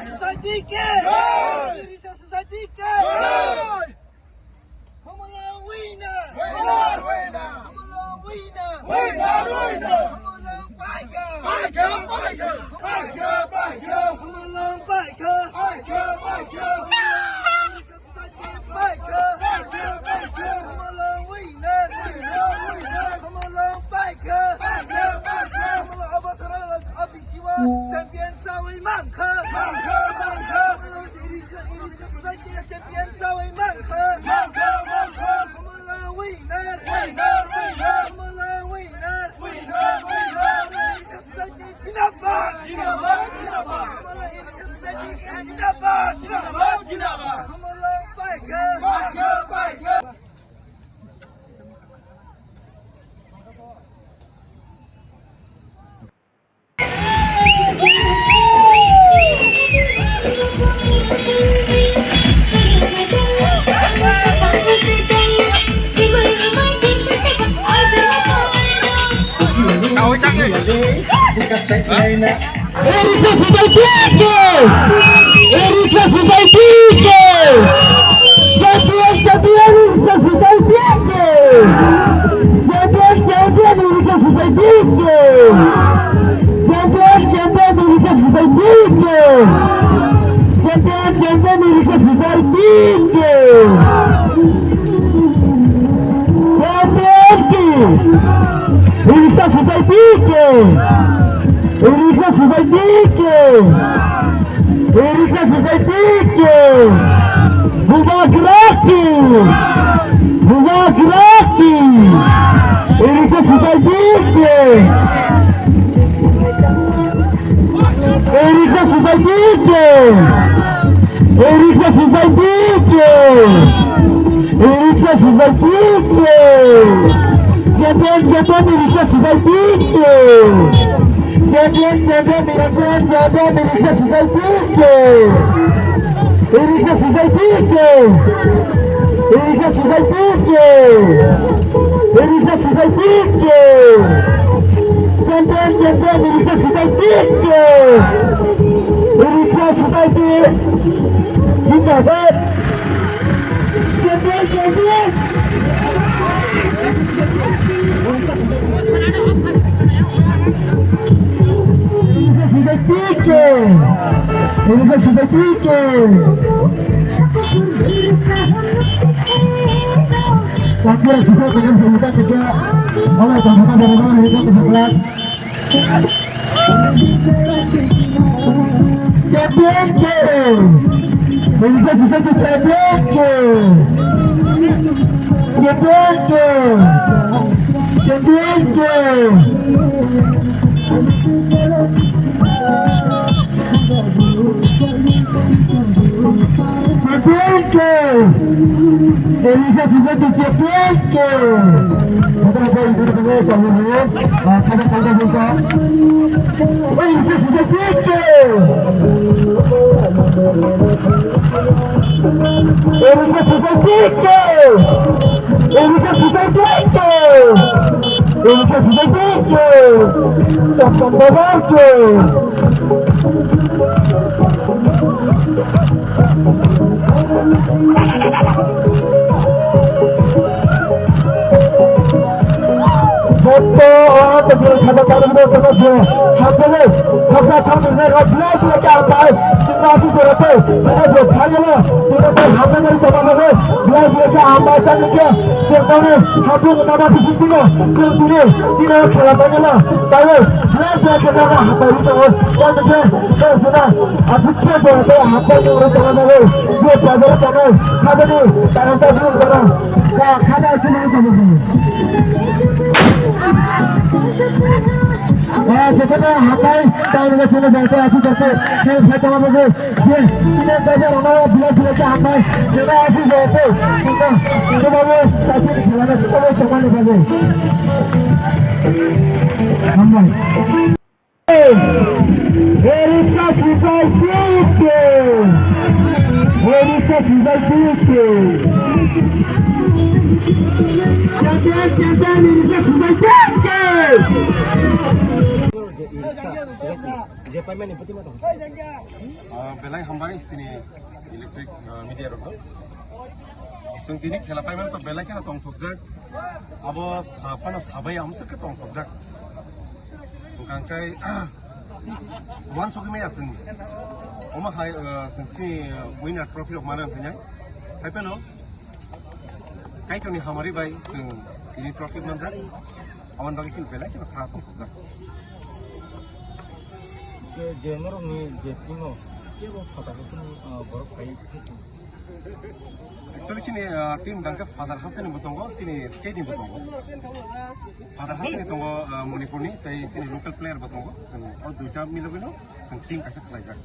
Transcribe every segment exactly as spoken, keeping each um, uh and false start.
Society ke! Society ke! Humala winner! Winner, winner! Humala winner! Winner, winner! Humala paika! Paika, paika! Paika, paika! Humala paika! Paika, paika! Society paika! Paika, paika! Humala winner! Winner, winner! Humala paika! Paika, paika! Humala abasara abisiwa champion sawi mankha! Mankha, mankha! Humala irisa, irisa society champion sawi mankha! Mankha, mankha! Humala winner! Winner, winner! Humala winner! Winner, winner! Irisa society Zindabad! Zindabad! Zindabad! Humala Irisa Society zindabad! Zindabad! Zindabad! Humala paika! Paika! Paika! Eriksa Society ke! Eriksa Society ke! Champion, champion, Eriksa Society ke! Champion, champion, Eriksa Society ke! Champion, champion, Eriksa Society ke! Champion, champion, Eriksa Society ke! Champion ki! Eriksa Society ke! Eriksa Society ke! Eriksa Society ke! Bubagra ki! Bubagra ki! Eriksa Society ke! Eriksa Society ke! Eriksa Society ke! Eriksa Society ke! Champion, champion, Eriksa Society ke! Champion, champion, champion, champion, Eriksa Society ke! Eriksa Society ke! Eriksa Society ke! Eriksa Society ke! Champion, champion, Eriksa Society ke! Eriksa Society zindabad! Champion, champion! Eriksa Society ke! Eriksa Society ke! Champion, champion, champion, champion. Champion ke! Champion ke! Champion ke! Champion ke! Champion ke! Champion ke! Champion ke! Eriksa Society ke! Eriksa Society ke! Eriksa Society ke! Eriksa Society ke! Eriksa Society ke! Botto o tongmani khata tangwi no tongma je. Hamjagwi, hamjak tangwi no rok blai blai khe ang pai. Chwngno aswk jora tei, chwngno je phaiyano, chwngno tei hamjakmani tongma bagwi blai blai khe ang pai tangwi khe. Chwngno hamjak tongma bising tino, chwng tini, tino khela paiyano. Taiwi blai blai khe nono hambai rwi tongo. Tei khe, tei kheno aswk khe jora tei hamjak tongma bagwi, je bazar tongnai, khatini tayang tei blai jora. Ka khata chini tongma bagwi. Ah, sebenarnya hambai, tahun ini sini sampai aku sampai, saya saya sama aku, ya, ini saya orang orang bilang bilang saya hambai, saya aku sampai, kita, kita mau, tapi di jalan kita mau sama nih, Hambai. Erika Sukai Dike. Erika Sukai Dike. Champion, champion, Erika Sukai Dike. Ah, belai hambai sini electric, ah, media rok. Chwng tini khela paimani to belai kheno tongthokjak. Abo sa phano sabai amswk khe tongthokjak. Hwnkha khe uansugwi maya chwng. Omo hai, ah, chwng chini winner trophy rok mana hwnwi nai. Hai phano Kaitorni hamari bai chwng tini trophy manjak. Aboni bagwi chini belai kheno kha tongthokjak. Je, je norokni je team-o kebo phataro chini, ah, borok phai. Actually, chini, ah, team hwnkha khe Father Haste ni bo tongo, chini state ni bo tongo. Father Haste ni tongo, ah, Manipur ni, tei chini local player bo tongo. Chwng o duita milogwino chwng team kaisa khlaijak.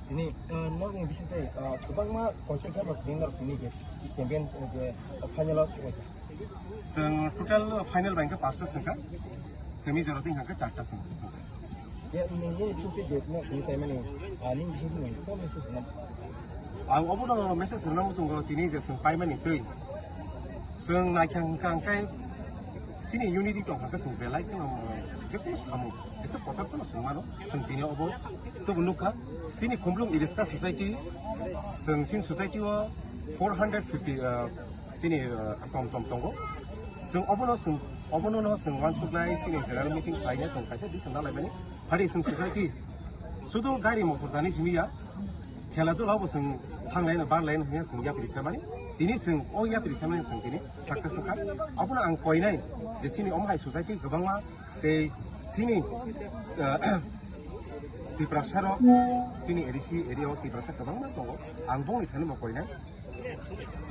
Tini, ah, norokni bisingtwi, ah, kwbangma koita game rok tini norok tini je champion, eh, je final o sokbaikha. Chwng total final bai hwnkhe pasta thangkha, semi jora tei hwnkhe charta chwng thangkha. Ya, nini bisingtwi je no, ni taimani, ah, nini bisingtwi nini, to message rwna. Ang obono message rwna muchungo tini je chwng paimani twi. Chwng naikha hwnkha hwnkhe chini unity tong hwnkhe chwng belai kheno, ah, jekunu samung, jesa kotor phano chwng mano, chwng tini obo tobo nukha. Chini Khumlwng Iriska Society, chwng chini society o four hundred fifty, ah, chini, ah, tom tom tongo. Chwng obono chwng, obono no chwng uansuknai chini general meeting khlaina chwng kaisa decision na laimani. Phadi chwng society sudu gari motor tani simi ya, khela dula bo chwng thanglaino barlaino hwnwi chwng yapri samani. Tini chwng o yapri samani chwng tini success wngkha. Abono ang koinai je chini omo hai society kwbangma tei chini, ah, Tiprasa rok chini A D C area o Tiprasa kwbangma tongo. Ang bongni thani bo koinai.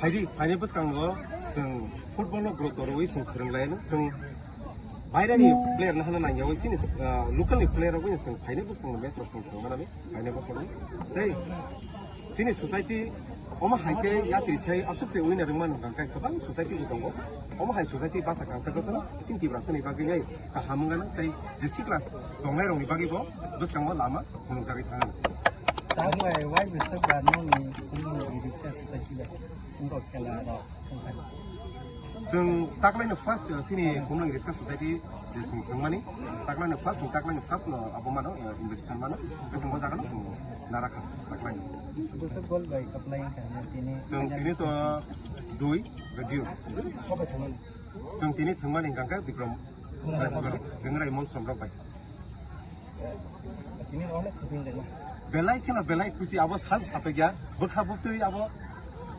Phaidi, phaini bwskango chwng football no growth torwi chwng swrwng laino. Chwng bairani player no hano nangyawi chini, ah, local ni player rok bai chwng phaini bwskango match rok chwng thwngmanani phaini bwskango. Tei chini society omo hai khe yapri sai aswk se winner wngmano hwnkha khe kwbang society bo tongo. Omo hai society basa kha hwnkhe jotono chini Tiprasa ni bagwi nai kaham wngano tei je sikla tongnai rokni bagwi bo bwskango lama phunukjagwi thangano. Tamo bai wai bwswk ba nokni, nokni Iriska Society bai wngkha khela rok wngkha. Chwng taklaino first, uh, chini Khumlwng Iriska Society je chwng thwngmani, taklaino first, chwng taklaino first no abo mano, uh, invitation mano, khe chwng o jaga no chwng narakha taklaino. Bwswk goal bai kwplai wngkha tini. Chwng tini to dui ga zero. Sobai thwngmani. Chwng tini thwngmani hwnkha khe Bikram, Bikram. Rengrai Molsom rok bai. Tini rok le khusing dai. Belai kheno belai khusi abo sal satokya bwkha bwtwi abo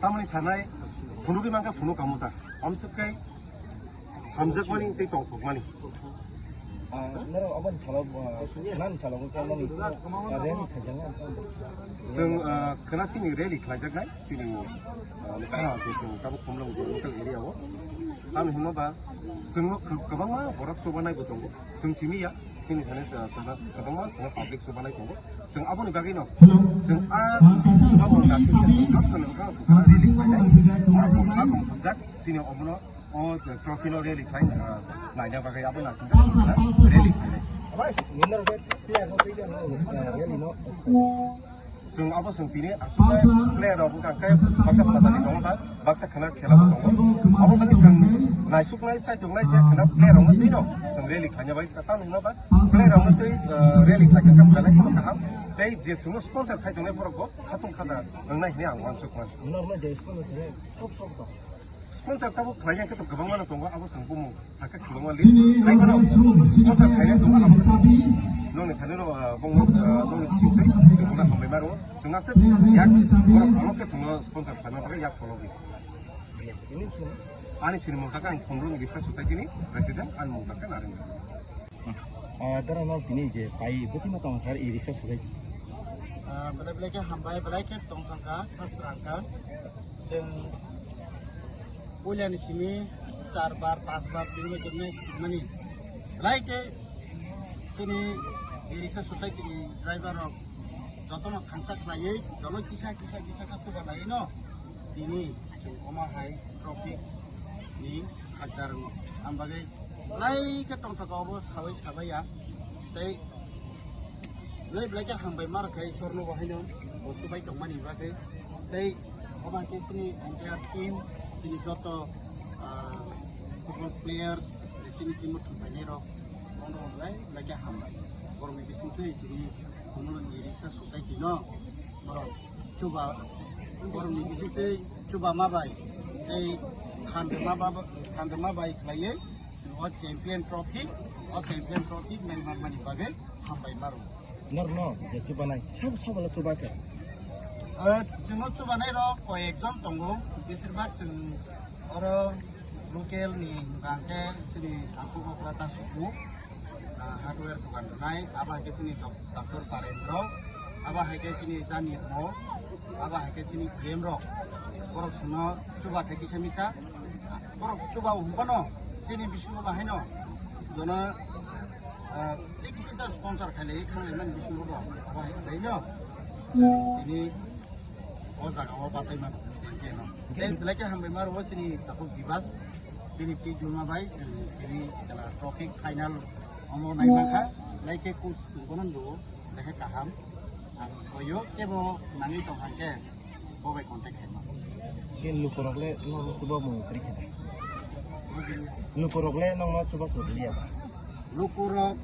tamoni sanai phunugwi mankha phunuk kamu ta. Amswk khe hamjakmani tei tongthokmani. Ah, norok aboni salo, ah, nani salo khe nani, ah, rally khaijaknai. Chwng, ah, khwna chini rally khlaijaknai chini, ah, je chwng tabuk Khumlwng local area o. Tamni hwnba ba chwngno kwbangma borok chubanai bo tongo. Chwng simi ya, chini thani, ah, kwbangma chwngno public chubanai tongo. Chwng aboni bagwino chwng a chubago naisingkhe chwng khakchangni bwkhak chwng khakchangni bwkhak chini omono o trophy no rally khlai, ah, naina bagwi abo naisingkhe chwng rally khlainai. Chwng abo chwng tini aswk player rok wngkha khe baksa phatani tongo ba baksa khwna khela bo tongo. Abo bagwi chwng naisuknai chaituknai je khwna player rokno twino chwng rally khlaina bai tamo hwnba player rokno twi, ah, rally khlaikha khe belai kheno kaham. Tei je chwngno sponsor khai tongnai borok bo khatung khaja wngnai hwnwi ang uansuk mano. Sponsor tabuk khlai ya khe to kwbangma no tongo, abo chwng bumung sakha kwbangma list. Hai phano sponsor khaina tongo, abo nokni thani no, ah, bongno, ah, nokni bising tei chwng bono hambai maro. Chwng aswk yak borok kolok khe chwngno sponsor khlaina bagwi yak kologwi. Ani sini mungkha khe ang Khumlwng Iriska Society ni president, ani mungkha khe Narendra. Ah, dara no tini je pai bwtwi ma tong sar Iriska Society. Ah, belai belai khe hambai, belai khe tong thangkha, kha srangkha. Chwng puilani simi char bar, panch bar, tini bar jemne stimani. Belai khe Chini e-rickshaw society ni driver rok jotono thangsa khlaiwi, jono kisa kisa kisa khe chuba laiwi no tini chwng omo hai traffic ni hakdar no. Ang bagwi belai khe tongthok obo sawi sabaiya. Tei belai belai khe hambai ma rwkha Ishwar no bo haino bo chubai tongmani bagwi. Tei obo hai khe chini entire team, chini joto, ah, football players, chini team o thumbainai rok, bono belai belai khe hambai. Borokni bisingtwi tini Khumulwng e-rickshaw society no borok chuba, borokni bisingtwi chuba ma bai tei phan rwma ba, phan rwma bai khlaiwi chwng o champion trophy, o champion trophy nai manmani bagwi hambai ma rwo. Norno je chubanai, sabo sabo la chuba khe? Eh, chwngno chubanai rok koi ekjon tongo, besir bhag chwng oro local ni hwnkha hwnkhe chini Tangkhul Bokra ta suku, ah, hardware dogan rwnai, abo hai khe chini dok-, doctor Barendro, abo hai khe chini da Nirmol, abo hai khe chini E M rok, borok chwngno chuba thai kisa misa, borok chuba hwnphano chini bisingo bahaino jono, ah, tei kisa sa sponsor khailai khanglai mani bisingo bo, abo hai khe no tini o jaga o bachai mano, je khe no. Tei belai khe hambai ma rwo chini takhuk Bibas, bini twi dulma bai, chwng tini jela trophy final omo nai mankha, belai khe coach chwng bono nugo, belai khe kaham. Ang koyo kebo nangwi tong hang khe bo bai contact khaima. Khe lukurok le no chuba mung kri khe? Bujili. Lukurok le no chuba khe liya? Lukurok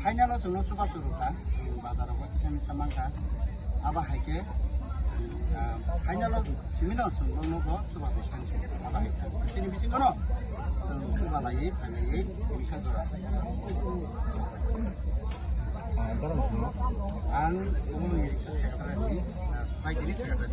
final o chwngno chubachu rwkha, chwng bazar o kisa misa mankha. Abo hai khe, ah, final o simi no chwng bo nugo chubachu sanchi. Abo hai khe chini bisingo no chwng chuba laiwi phailaiwi misa jora. Ah, borok chwngno? Ang Khumulwng e-rickshaw secretary ni, ah, society ni secretary.